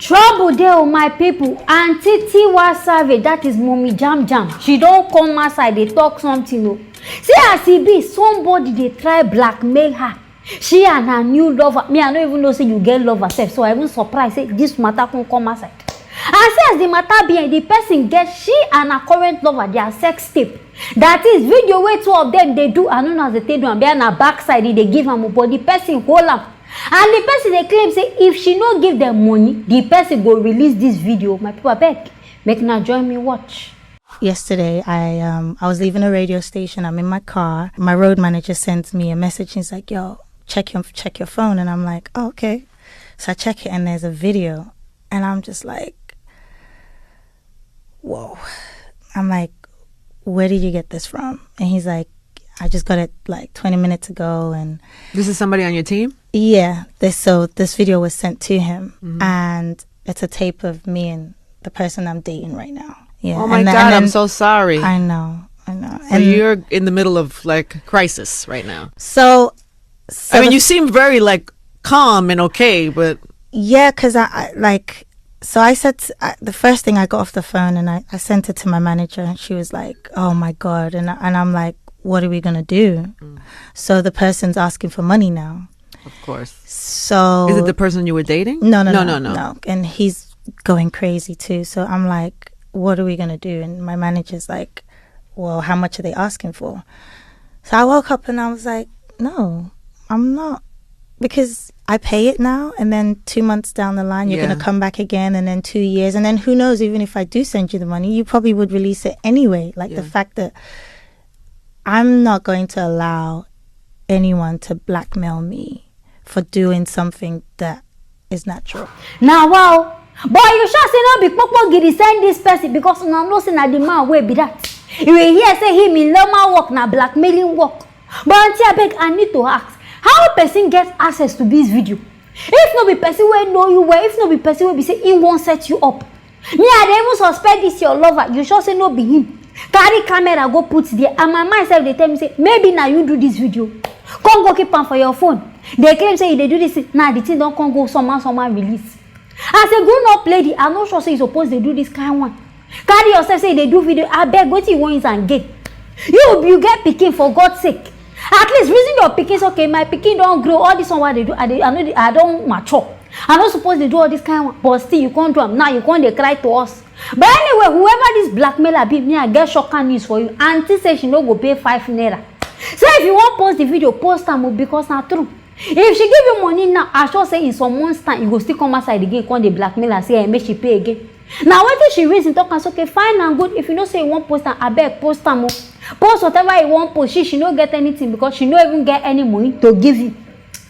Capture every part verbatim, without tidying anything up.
Trouble dey o, my people. Aunty Tiwa Savage, that is Mommy Jam Jam, she don come outside dey talk something o. See as e be, somebody dey try blackmail her. She and her new lover. Me, I no even know say you get lover sef, so I even surprise say this matter come come outside. And see as the matter be, eh, the person get, she and her current lover, their sex tape. That is video wey two of them dey do. I no know as they take do am, be na backside e dey give am, but the person hold am. And the person dey claim say if she no give them money, the person go release this video. My people, abeg, make una join me watch. Yesterday, I um I was leaving a radio station. I'm in my car. My road manager sends me a message. He's like, "Yo, check your check your phone," and I'm like, "Oh, okay." So I check it, and there's a video, and I'm just like, "Whoa!" I'm like, "Where did you get this from?" And he's like, "I just got it like twenty minutes ago," and This is somebody on your team? Yeah, this so this video was sent to him, and it's a tape of me and the person I'm dating right now. Yeah. Oh my and then- God, and I'm then- so sorry. I know, I know. So you're in the middle of like crisis right now. So, so I mean, the- you seem very like calm and okay, but Yeah, because I, I like. So I said I, the first thing, I got off the phone and I, I sent it to my manager, and she was like, "Oh my god," and I- and I'm like, "What are we gonna do?" So the person's asking for money now. Of course. So Is it the person you were dating? No, no, no, no, no, no. No. And he's going crazy too. So I'm like, "What are we gonna do?" And my manager's like, "Well, how much are they asking for?" So I woke up and I was like, "No, I'm not," because I pay it now, and then two months down the line, you're Yeah. gonna come back again, and then two years, and then who knows? Even if I do send you the money, you probably would release it anyway. Like the Yeah. fact that I'm not going to allow anyone to blackmail me for doing something that is natural. Na wa o. But you sure say no be kpokpo gidi send this person, because una know say na the man wey be that. You will hear say him in normal work na blackmailing work. But aunty, abeg, I need to ask, how person get access to this video? If no be person wey know you well, if no be person wey be say he wan set you up, me, I dey even suspect this your lover. You sure say no be him carry camera go put there? And my mind sef dey tell me say maybe na you do this video, come go keep am for your phone. Dey claim say you dey do this thing, now the thing don come go somehow somehow release. As a grown up lady, I no sure say you suppose dey do this kind one. Carry yourself say you dey do video, abeg, wetin you wan use am gain? You you get pikin, for God's sake. At least reason your pikin say, okay, my pikin don grow, all this one wey I dey do, I dey I no dey I don mature. I no suppose dey do all this kind one, but still you come do am. Now you come dey cry to us. But anyway, whoever this blackmailer be, me, I get shocking news for you. Aunty say she no go pay five naira. So if you wan post the video, post am o, because na true. If she give you money now, I sure say in some months time, you go still come outside again, come dey blackmail her, say, eh, make she pay again. Na wetin she reason talk am say, okay, fine and good. If you know say you wan post am, abeg, post am o. Post whatever you wan post. She she no get anything, because she no even get any money to give you.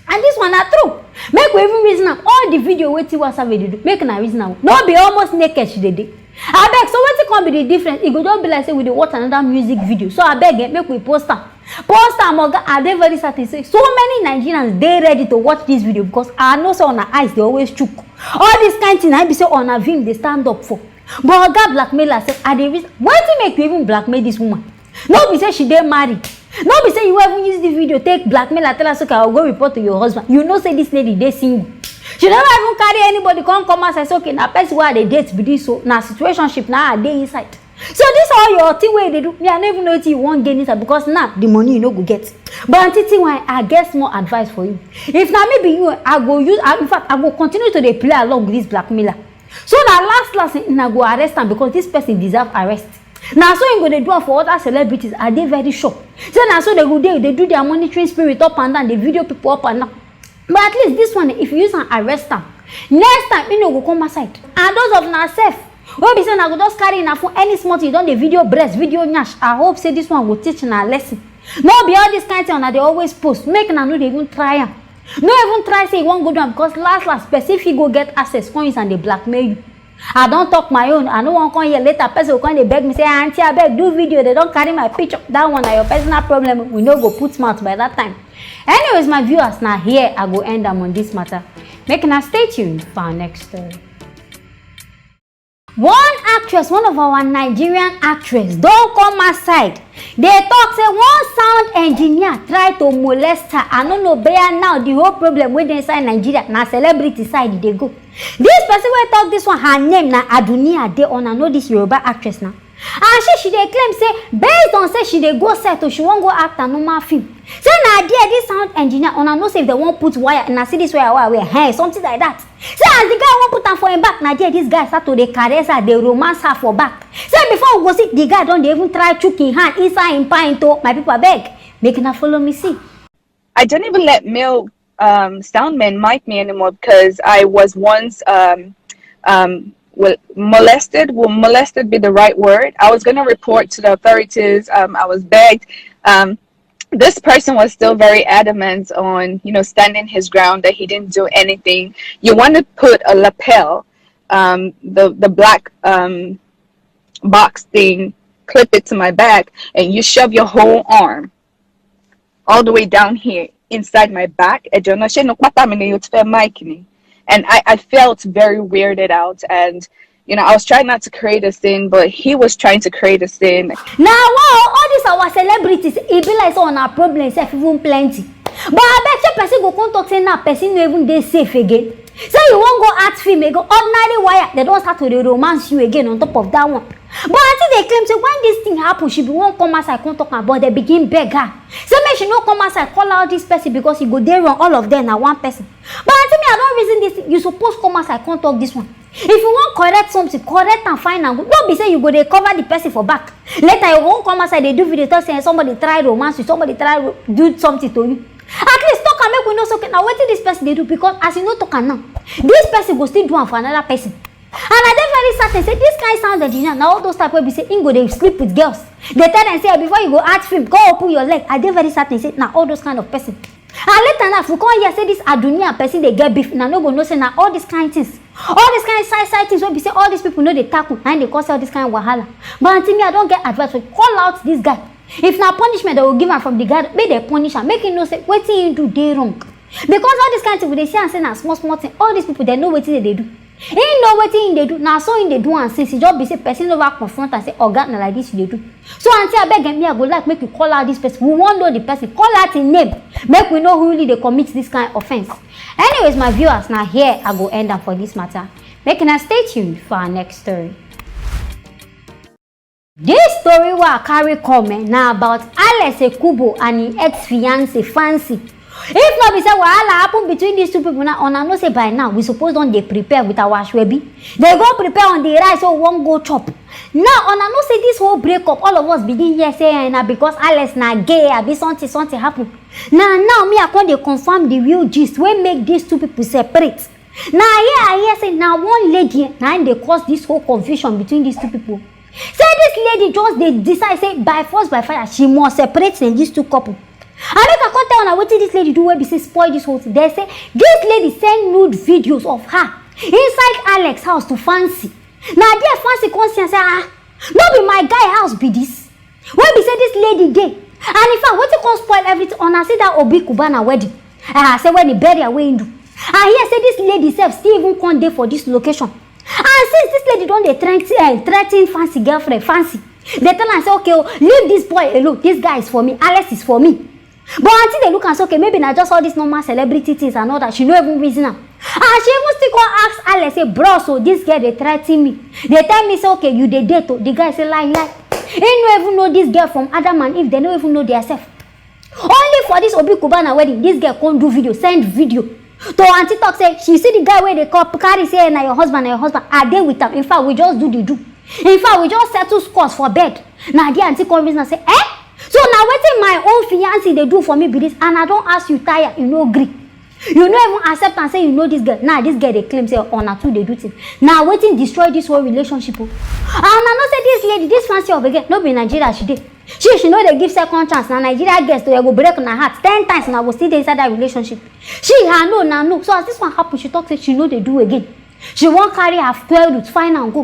And this one na true. Make we even reason am. All the video wey Tiwa Savage dey do, make una reason am. No be almost naked she dey dey? Abeg, so wetin come be the difference? E go just be like say we dey watch another music video. So abeg, eh, make we post am. Post am, oga. I dey very certain say so many Nigerians dey ready to watch this video, because I know say una eyes dey always chook. All this kind thing, I be say una vim dey stand up for. But oga blackmailer sef, I dey reason, wetin make you even blackmail this woman? No be say she dey married. No be say you wan even use the video take blackmail her, tell her say, okay, I go report to your husband. You know say this lady dey single. She never even carry anybody come come outside say, okay, na person wey I dey date be this, so na situationship na I dey inside. So this all your thing wey you dey do, me, I no even know wetin you wan gain inside, because now the money you no go get. But aunty Tiwa, I get small advice for you. If na me be you, I go use I, in fact, I go continue to dey play along with this blackmailer. So na last last, eh, una go arrest am, because this person deserve arrest. Na so im go dey do am for other celebrities, I dey very sure. Say na so they go dey dey do their monitoring spirit up and down, dey video people up and down. But at least this one, if you use am arrest am, next time e no go come outside. And those of una sef wey be say una go just carry una phone, any small thing, you don dey video breast, video nyash. I hope say this one go teach una lesson. No be all this kind thing una dey always post. Make una no dey even try am. No even try say you wan go do am, because last last, person fit go get access, come use am dey blackmail you. I don talk my own. I no wan come here later, person go come dey beg me say, aunty, abeg, do video, they don carry my picture. That one na your personal problem. We no go put mouth by that time. Anyways, my viewers, na here I go end am on this matter. Make una stay tuned for our next story. One actress, one of our Nigerian actress, don come outside dey talk say one sound engineer try to molest her. I no know, but now the whole problem wey dey inside Nigeria na celebrity side e dey go. This person wey talk this one, her name na Adunni Ade. Una know this Yoruba actress na. And she, she dey claim say, based on say she dey go set o, she wan go act a normal film, say na there this sound engineer, una know say if dem wan put wire, na see this wire wey I wear, hey, something like that. Say as the guy wan put am for him back, na there this guy start to dey caress her, dey romance her for back. Say before we go see, the guy don dey even try chook him hand inside him pant o. My people, abeg, make una follow me see. I didn't even let male um, sound men mic me anymore because I was once um, um, well, molested. Will molested be the right word? I was going to report to the authorities. Um, I was begged. Um, this person was still very adamant on, you know, standing his ground that he didn't do anything. You want to put a lapel, um, the the black um, box thing, clip it to my back, and you shove your whole arm all the way down here inside my back. Ẹ jọ̀ọ́ ná, ṣé inú pátá mi ni o ti fẹ́ mic ni? And I, I felt very weirded out, and you know, I was trying not to create a scene, but he was trying to create a scene. Na wa o, all this our celebrities, e be like say una problem sef even plenty. But abeg, shey person go come talk say now person no even dey safe again? Say you wan go act film again, ordinary wire, dem don start to dey romance you again on top of that one. But aunty dey claim say when this thing happen, she bin wan come outside come talk am, but dem begin beg her say make she no come outside call out this person because e go dey wrong, all of them na one person. But aunty, me, I don reason this thing, you suppose come outside come talk this one. If you wan correct something, correct am fine and good. No be say you go dey cover the person for back, later you go come outside dey do video talk say somebody try romance you, somebody try ro- do something to you. At least talk am make we know say okay, na wetin this person dey do, because as you no talk am now, this person go still do am for another person. And I dey very certain say this kind sound engineer na all those type wey be say im go dey sleep with girls, dey tell dem say before you go act film, go open your leg. I dey very certain say na all those kind of person. And later now, if we come hear say this Adunni and person dey get beef, una no go know say na all these kind things, all these kind side side things wey be say all these people no dey tackle, na im dey cause all this kind wahala. But aunty, me, I don get advice for you. Call out this guy. If na punishment dem go give am from the guy, make dem punish am, make him know say wetin him do dey wrong. Because all this kind thing we dey see am say na small small thing. All these people, dem know wetin dem dey do. Him know wetin him dey do, na so him dey do am since. E just be say person never confront am say, "Oga, na like this you dey do." So aunty, abeg, eh, me, I go like make you call out this person. We wan know the person. Call out him name, make we know who really dey commit this kind offence. Anyways, my viewers, na here I go end am for this matter. Make una stay tuned for our next story. This story wey I carry come, eh, na about Alex Ekubo and him ex-fiancée Fancy. If no be say wahala happen between these two people now, una know say by now we suppose don dey prepare with our asoebi. Dey go prepare on the rice wey we wan go chop. Now una know say this whole breakup, all of us begin hear say, eh, na because Alex na gay, abi something something happen. Na now me, I come dey confirm the real gist wey make these two people separate. Na here I hear say na one lady, eh, na im dey cause this whole confusion between these two people. Say this lady just dey decide say by force by fire she must separate dem, these two couple. And make I come tell una wetin this lady do wey be say spoil this whole thing. Dem say this lady send nude videos of her inside Alex house to Fancy. Na there Fancy come see am say, "Ah, no be my guy house be this wey be say this lady dey?" And in fact, wetin come spoil everything, una see that Obi Cubana wedding, ah, say when he bury her wey him do, I hear say this lady sef still even come dey for this location. And since this lady don dey threaten, eh, threaten Fancy girlfriend, Fancy, dey tell am say, "Okay o, leave this boy alone, this guy is for me, Alex is for me." But aunty dey look am say, okay, maybe na just all this normal celebrity things and all that, she no even reason am. And she even still come ask Alex say, "Bros o, this girl dey threaten me, dey tell me say, okay, you dey date o." The guy say, "Lie, lie. He no even know this girl from Adam and Eve, dem no even know their self." Only for this Obi Cubana wedding, this girl come do video, send video to aunty, talk say she see the guy wey dey call, carry say na your husband, na your husband. I dey with am. In fact, we just do the do. In fact, we just settle scores for bed. Na there aunty come reason am say, "Eh? So na wetin my own fiancé dey do for me be this, and I don ask you tire, you no gree. You no even accept am say you know this girl." Now this girl dey claim say una two dey do thing. Na wetin destroy this whole relationship o. And una know say this lady, this Fancy of a girl, no be Nigeria she dey. She, she no dey give second chance. Na Nigeria girls to go break una heart ten times, una go still dey inside that relationship. She, her no, na no. So as this one happen, she talk say she no dey do again. She wan carry her square root, fine and go.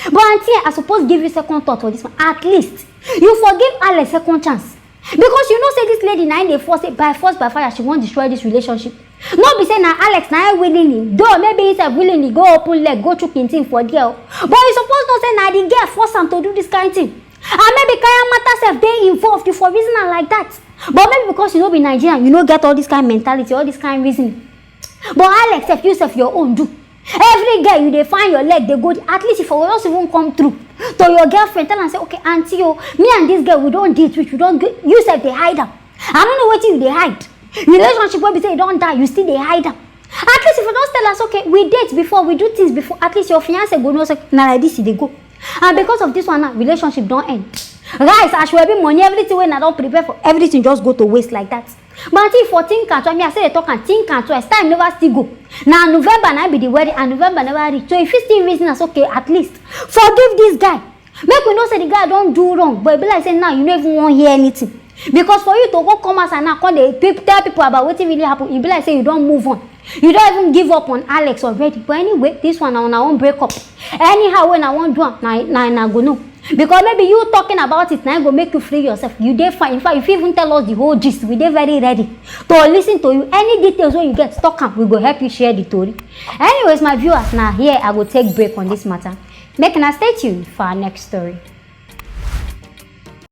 But aunty, I suppose give you second thought for this one. At least you for give Alex second chance, because you know say this lady na im dey force say by force by fire she wan destroy this relationship. No be say na Alex na him willingly, though maybe himself willingly go open leg go chook him thing for there o. But you suppose know say na the girl force am to do this kind thing. And maybe Kaya matter sef dey involved, you for reason am like that. But maybe because you no be Nigerian, you no get all this kind mentality, all this kind reasoning. But Alex sef, you sef your own do. Every girl you dey find your leg dey go, at least if you just even come through to your girlfriend, tell am say, okay, aunty o, me and this girl, we don date, which we don get, you sef dey hide am. I no know wetin you dey hide. Relationship wey be say you don die, you still dey hide am. At least if you don tell us, okay, we date before, we do things before, at least your fiance go know say na like this e dey go. And because of this one now, relationship don end. Rice, asoebi, money, everything wey una don prepare for, everything just go to waste like that. But aunty, for think am twice, me I say dey talk am, think am twice, time never still go. Na November na be the wedding and November never reach, so you fit still reason am say, okay, at least forgive this guy. Make we know say the guy don do wrong, but e be like say now you no even wan hear anything. Because for you to go come outside now, come dey peop- tell people about wetin really happen, e be like say you don move on. You don even give up on Alex already. But anyway, this one na una wan break up. Anyhow wey una wan do am, na na una go know. Because maybe you talking about it na im go make you free yourself. You dey fine. In fact, you fit even tell us the whole gist. We dey very ready to listen to you. Any details wey you get, talk am. We go help you share the tori. Anyways, my viewers, na here I go take break on this matter. Make una stay tuned for our next story.